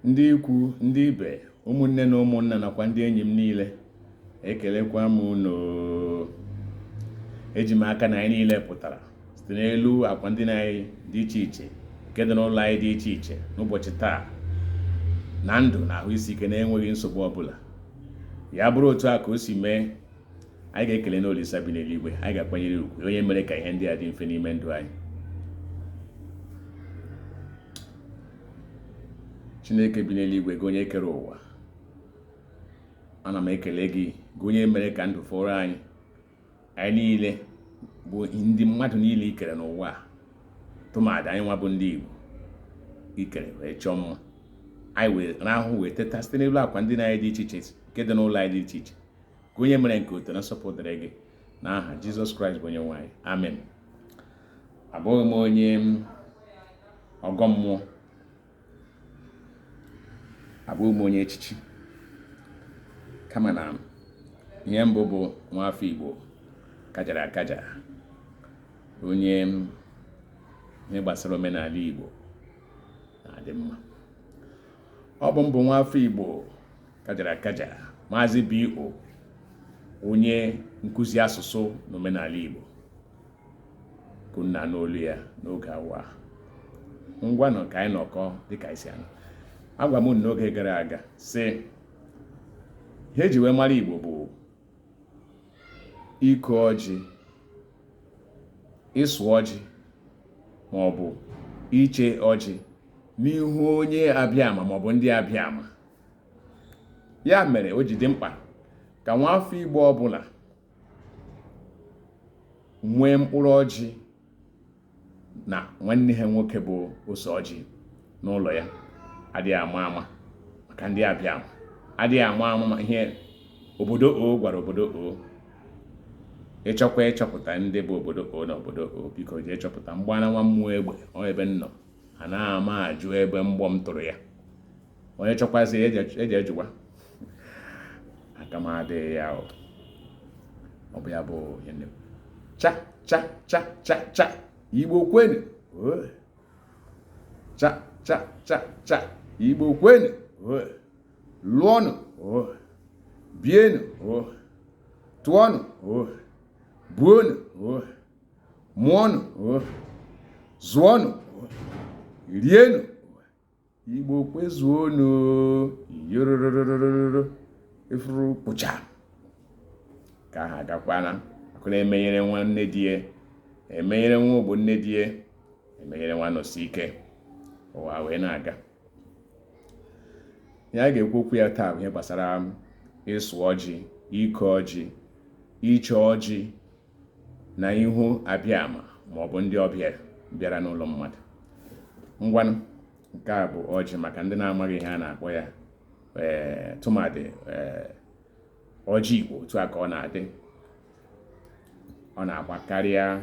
Ndị ikwu, ndị ibe, ụmụnne na ụmụnna nakwa ndị enyi m niile, ekelekwa m unu. Eji m aka na anyị niile pụtara site n'elu akwa ndina anyị dị iche iche nke dị n'ụlọ anyị dị iche iche n'ụbọchị taa na ndụ na ahụ isi ike na-enweghị nsogbu ọbụla. Ya bụrụ otu a ka o si mee, anyị ga-ekele n'Olisa bi n'eluigwe, anyị ga-akwanyere ugwu onye mere ka ihe ndị a dị mfe n'ime ndụ anyị. Chineke bi n'eluigwe, gị onye kere ụwa, ana m ekele gị, gị onye mere ka ndụ fọrọ anyị, anyị niile bụ ndị mmadụ niile i kere n'ụwa a, tụmadị anyị nwa bụ ndị Igbo i kere wee chọọ mma. Anyị wee rahụ wee teta site n'elu akwa ndina anyị dị iche iche nke dị n'ụlọ anyị dị iche iche. Gị onye mere nke otuto na nsọpụrụ dịrị gị n'aha Jizọs Kraịst bụ onye nwe anyị, amen. Abụghị m onye ọgọ mmụọ, abụghị m onye echichi, kama na ihe m bụ bụ nwaafọ Igbo kajara akaja, onye ihe gbasara omenala Igbo na-adị mma. Ọ bụ m bụ nwaafọ Igbo kajara akaja, Maazị B.O, onye nkụzi asụsụ na omenala Igbo ka unu na-anụ olu ya n'oge awa. Ngwanụ, ka anyị nọkọ dịka anyị si anọ. Agwa m unu n'oge gara aga sị ihe eji wee mara Igbo bụ iko ọjị, ịsụ ọjị ma ọ bụ iche ọjị n'ihu onye abịama ma ọ bụ ndị abịama. Ya mere o ji dị mkpa ka nwaafọ Igbo ọbụla nwee mkpụrụ ọjị na nwanne ha nwoke bụ ose ọjị n'ụlọ ya. Adịghị ama ama maka ndị abịama, adịghị ama ama ihe obodo o gwara obodo o. Ị chọkwa ịchọpụta ndị bụ obodo o na obodo o, biko jee chọpụta. M gbara nwa mmụọ egbe, ọ ebe m nọ a na-ama ajụ ebe mgbọ m tụrụ ya. Onye chọkwazi eji ejụwa aka m adịghị ya. Ọ bụ ya bụ ihe nne. Cha cha cha cha cha, Igbo kwenu! Cha cha cha cha, Igbo kwenu! Lụọnụ, bienụ, tụọnụ, buonụ, mụọnụ, zụọnụ, rienụ. Igbo kwezuonụ! Yorororororo efuru kpụcha ka aha agakwana akụ na-emenyere nwanne di ya, emenyere nwa ogbo nne di ya, emenyere nwa nọsi ike. Ụwa wee na-aga. Ihe a ga-ekwu okwu ya taa bụ ihe gbasara ịsụ ọjị, iko ọjị, iche ọjị na ihu abịama ma ọ bụ ndị ọbịa bịara n'ụlọ mmadụ. Ngwanụ, nke a bụ ọjị maka ndị na-amaghị ihe a na-akpọ ya, ee tụmadị ee ọjị Igbo. Otu a ka ọ na-adị, ọ na-agba karịa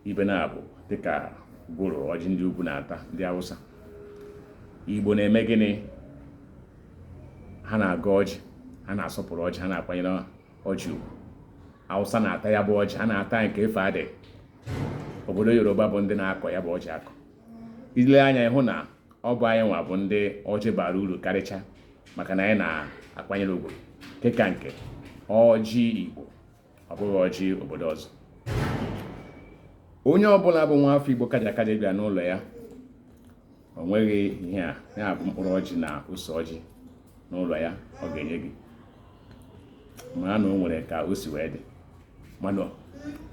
ibe na-abụ dịka gworo ọjị ndị ugwu na-ata ndị Awụsa. Igbo na-eme gịnị? Ha na-agọ ọjị, ha na-asọpụrụ ọjị, ha na-akwanyere ọjị ugwu. Awụsa na-ata ya bụ ọjị, ha na-ata nke efe adị. Obodo Yoruba bụ ndị na-akọ ya bụ ọjị akọ. I lee anya ịhụ na ọ bụ anyị nwa bụ ndị ọjị bara uru karịcha, maka na anyị na-akwanyere ugwu nke ka nke ọjị Igbo, ọ bụghị ọjị obodo ọzọ. Onye ọbụla bụ nwa afọ Igbo kaja akaja bịa n'ụlọ ya, o nweghị ihe a ya bụ mkpụrụ ọjị na ose ọjị n'ụlọ ya, ọ ga-enye gị, mara na o nwere ka o si wee dị. Mana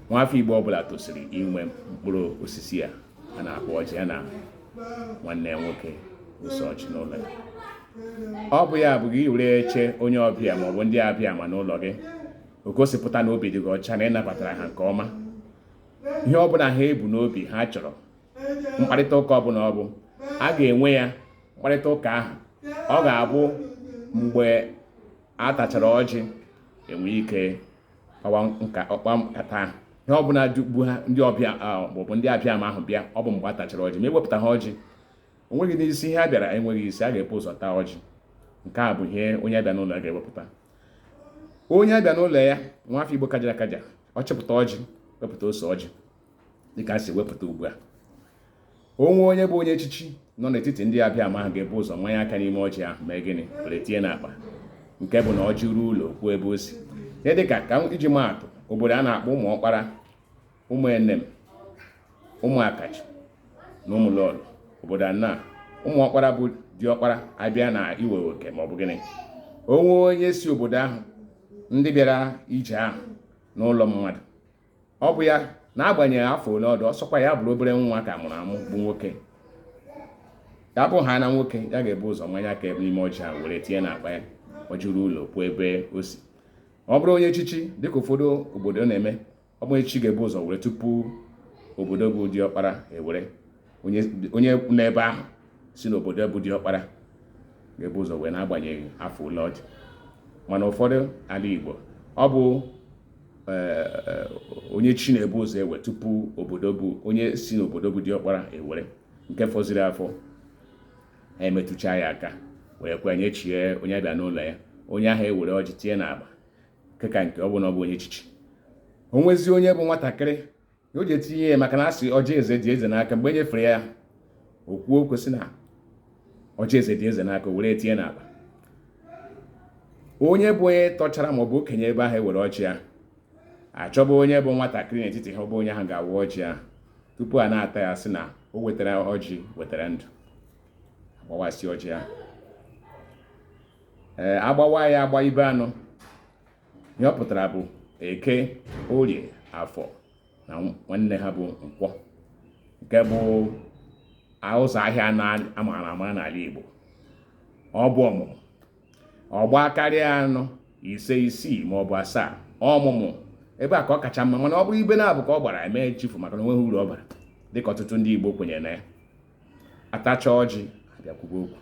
nwaafọ Igbo ọbụla tosiri inwe mkpụrụ osisi a a na-akpọ ọjị ya na nwanne ya nwoke ose ọjị n'ụlọ ya. Ọ bụ ya bụ gị were eche onye ọbịa maọbụ ndị abịama n'ụlọ gị, o gosipụta na obi dị gị ọcha na ị nabatara ha nke ọma. Ihe ọbụla ha ebu n'obi ha chọrọ mkparịta ụka ọbụla ọ bụ a ga-enwe ya, mkparịta ụka ahụ ọ ga-abụ mgbe a tachara ọjị, enwe ike kpawa nka ọkpa nkata ahụ. Ihe ọbụla bụ ha ndị ọbịa maọbụ ndị abịama ahụ bịa, ọ bụ mgbe a tachara ọjị. Ma ewepụta ha ọjị, o nweghị n'isi ihe a bịara enweghị isi. A ga-ebu ụzọ taa ọjị. Nke a bụ ihe onye abịa n'ụlọ ya ga-ewepụta. Onye abịa n'ụlọ ya, nwa afọ Igbo kajara akaja, ọ chịpụta ọjị, wepụta ose ọjị dịka a si wepụta ugbu a. Onwe onye bụ onye echichi Nọ n'etiti ndị abịa ma ahụ ga-ebu ụzọ manye aka n'ime ọjị ahụ, mee gịnị? Were tinye n'akpa, nke bụ na ọjị ruo ụlọ, kwuo ebe o si. Ihe dịka ka iji maa atụ, obodo a na-akpọ ụmụ ọkpara, ụmụ enem, ụmụ akachi na ụmụ lọlọ, obodo anọ a, ụmụ ọkpara bụ diọkpara. Abịa na iwe oke maọbụ gịnị, onwe onye si obodo ahụ ndị bịara ije ahụ n'ụlọ mmadụ, ọ bụ ya, na-agbanyeghị afọ ole ọdụ, ọsọkwa ya bụrụ obere nwa ka mụrụ amụ bụ nwoke, ya bụ ha na nwoke, ya ga-ebu ụzọ manye aka n'ime ọjị ahụ were tinye n'akpa ya. Ọ jụrụ ụlọ, kwuo ebe o si. Ọ bụrụ onye echichi, dịka ụfọdụ obodo na-eme, ọ bụ echichi ga-ebu ụzọ were tupu obodo bụ diọkpara ewere. Onye n'ebe ahụ si n'obodo bụ diọkpara ga-ebu ụzọ wee, n'agbanyeghị afọ ole ọ dị. Mana ụfọdụ ala Igbo, ọ bụ onye chi na-ebu ụzọ ewe tupu obodo bụ onye si n'obodo bụ diọkpara ewere. Nke fọziri afọ, ha emetụcha ya aka wee kwe nyechie onye bịa n'ụlọ ya. Onye ahụ ewere ọjị tinye n'akpa, nke ka nke ọ bụ na ọ bụ onye echichi. O nwezi onye bụ nwatakịrị o ji etinye ya, maka na asị ọjị eze dị eze n'aka. Mgbe e nyefere ya, o kwuo kwesị na ọjị eze dị eze n'aka, o were tinye n'akpa. Onye bụ onye tọchara maọbụ okenye ebe ahụ ewere ọjị ahụ, achọba onye bụ nwatakịrị n'etiti ha, ọ bụ onye ahụ ga-awa ọjị ahụ tupu a na-ata ya, sị na o wetara ọjị, wetara ndụ. Agbawasị ọjị ahụ, ee, agbawa ya, agba ibe anọ. Ihe ọ pụtara bụ Eke, Orie, Afọ na nwanne ha bụ Nkwọ, nke bụ ụzọ ahịa na-amara ama n'ala Igbo. Ọ bụ ọmụmụ ọgba karịa anọ, ise, isii ma ọ bụ asaa. Ọmụmụ ebe a ka ọ kacha mma, mana ọ bụrụ ibe na-abụ ka ọ gbara eme chifu, maka na onweghị uru ọ bara, dịka ọtụtụ ndị Igbo kwenyere na ya. Atacha ọjị, abịakwuba okwu.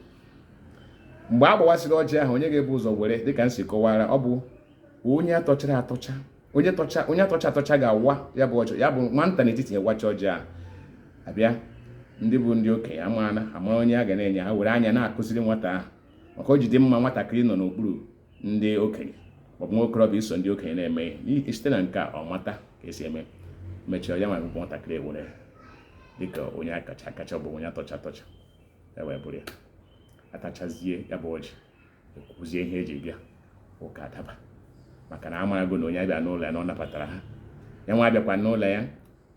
Mgbe a gbawasịrị ọjị ahụ, onye ga-ebu ụzọ were, dịka m si kọwara, ọ bụ onye atọchara atọcha, onye tọcha, onye atọcha atọcha ga-awa ya bụ ọjị. Ya bụ nwata n'etiti ya wacha ọjị ahụ. Abịa, ndị bụ ndị okenye amaana amara onye a ga na-enye. Ha were anya na-akụziri nwata ahụ, maka o jide mma nwatakịrị nọ n'okpuru ndị okenye maọbụ nwa okorobịa iso ndị okenye na-eme ihe. Site na nke a, ọ mata ka esi eme. Mechaa ya, nwa bụ nwatakịrị ewere dịka onye akacha akacha bụ onye atọcha atọcha ya wee bụrụ ya. Atachazie ya bụ ọjị, ekwuzie ihe eji bịa ụka, adaba, maka na amarago na onye abịa n'ụlọ ya na ọ nabatara ha. Ya nwa abịakwa n'ụlọ ya,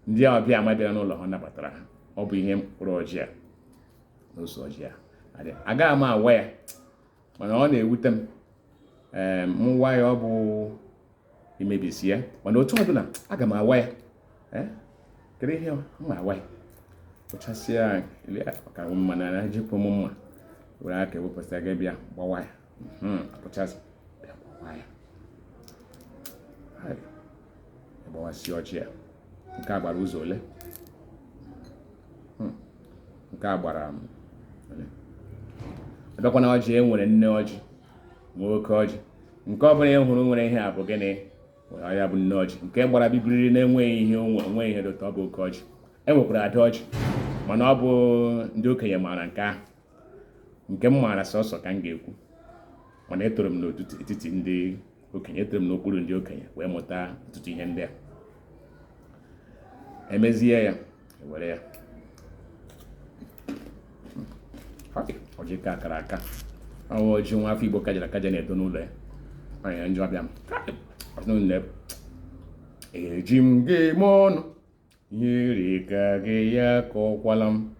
ndị ọbịa ama bịara n'ụlọ ha, nabatara ha. Ọ bụ ihe mkpụrụ ọjị a na ose ọjị a. Agaghị m awa ya, mana ọ na-ewute m. Ee, m wa ya, ọ bụ imebisi ya. Mana otu ọbụla, aga m awa ya. Ee, kedu ihe m awa ya? Kpụchasịa ọka mma na jikwa m mma were aka ewepụta gị, bịa gbawa ya. Kpụchasị, bịa gbawa ya, gbawasị ọjị ya. Nke a gbara ụzọ ole? Nke a gbara ole? Abịakwa na ọjị, e nwere nne ọjị, nwee oke ọjị. Nke ọ bụla ị hụrụ nwere ihe a bụ gịnị? Ya bụ nne ọjị. Nke gbara bibiriri na-enweghị ihe onwe, onweghị ihe dị ụtọ, ọ bụ oke ọjị. E nwekwara ada ọjị, mana ọ bụ ndị okenye maara nke ahụ. Nke m maara sọsọ ka m ga-ekwu, mana etoro m n'etiti ndị okenye, etoro m n'okpuru ndị okenye wee mụta ọtụtụ ihe ndị a. Emezie ya, ewere ya ọjị ka akara aka. Ọnwa ọjị nwa afọ Igbo kajara akaja na-edo n'ụlọ ya. Anya njọ abịa m, eji m gị eme ọnụ, ihe ka gị ya kọkwala m.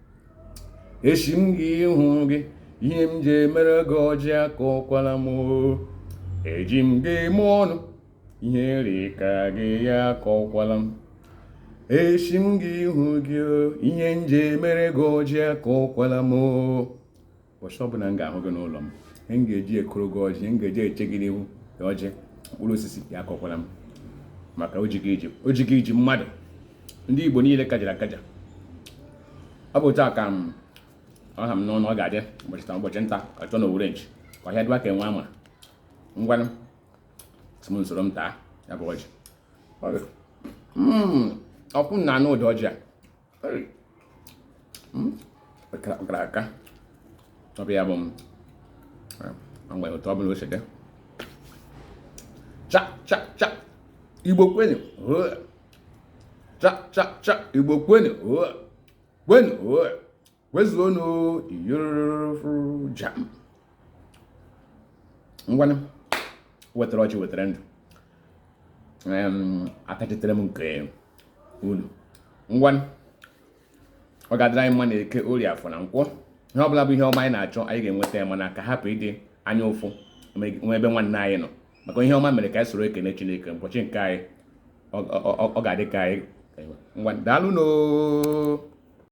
Echi m gị ịhụ gị, ihe m ji emere gị ọjị akọkwala m. O eji m gị eme ọnụ, ihe ka gị ya akọkwala m. Echi m gị ịhụ gị, ihe m ji emere gị ọjị akọkwala m. Ụbọchị ọbụla m ga-ahụ gị n'ụlọ m, ihe m ga-eji ekoro gị ọjị, ihe m ga-eji eche gị n'ihu ọjị, mkpụrụ osisi ya akọkwala m, maka o ji gị iji mmadụ. Ndị Igbo niile kajara akaja. Ọ bụ otu a ka m ọha m n'ọnụ. Ọ ga-adị ụbọchị taa, ụbọchị nta, ka chọọ na owere nchi ka ọhịa dịwa ka enwe ama. Ngwanụ, sị m nsoro m taa ya bụ ọjị. Ọkwụ na anụ ụdị ọjị a kara aka. Ọ bụ ya bụ m nwere ụtọ ọbụla o si dị. Cha cha cha, Igbo kwenu! Cha cha cha, Igbo kwenu, kwenu! Kwezuonu jam. Ngwanụ, wetara ọjị wetara ndụ. Atachitere m nke unu. Ngwanụ, ọ ga-adịrị anyị mma na Eke, Orie, Afọ na Nkwọ. Ihe ọbụla bụ ihe ọma anyị na-achọ, anyị ga-enweta ya, mana ka hapụ ịdị anya ụfụ nwe ebe nwanne anyị nọ, maka ihe ọma mere ka anyị soro ekene Chineke ụbọchị nke anyị. Ọ ga-adị ka anyị. Ngwa, daalụ noo.